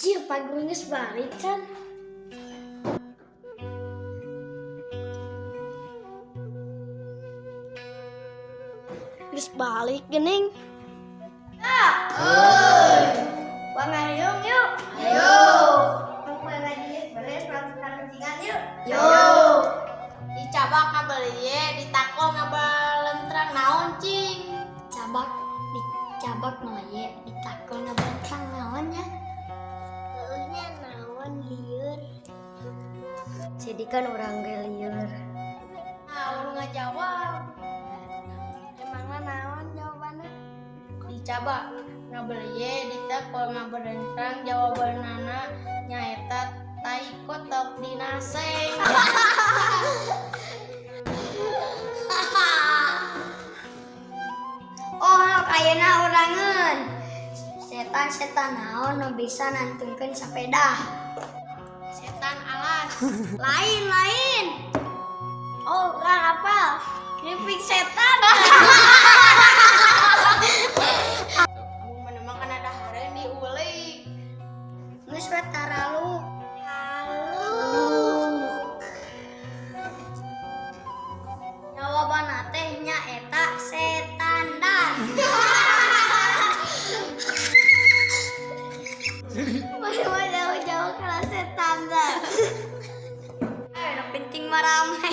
Anjir, Pak Guru geus balik kan? Geus balik gening. Wah, ngariung yuk. Ayo. Ngaji beres langsung yuk. Yo. Dicabak ngabeliye, ditakol ngabalentrang naon cing? Cabak, dicabak meleye, ditakol ngabalentrang naon nya? Heueuh naon lieur. Jadi kan urang ge lieur. Naon ngajawab? Emangna naon jawabanna? Dicabak ngabeliye, ditakol ngabalentrang, jawabanana nyaeta tai kotok dina seng. Oh, ayeuna urangeun. Setan-setan naon nu bisa nantungkeun sepeda? Setan alas. Lain, lain. Oh, urang apal. Keripik setan. Amun mana mah kana dahareun diulik. Geus we taralu. Jawabanna teh nyaeta setan dan. Mana mah jauh-jauh kana setan dan. Eh, nu penting mah rame.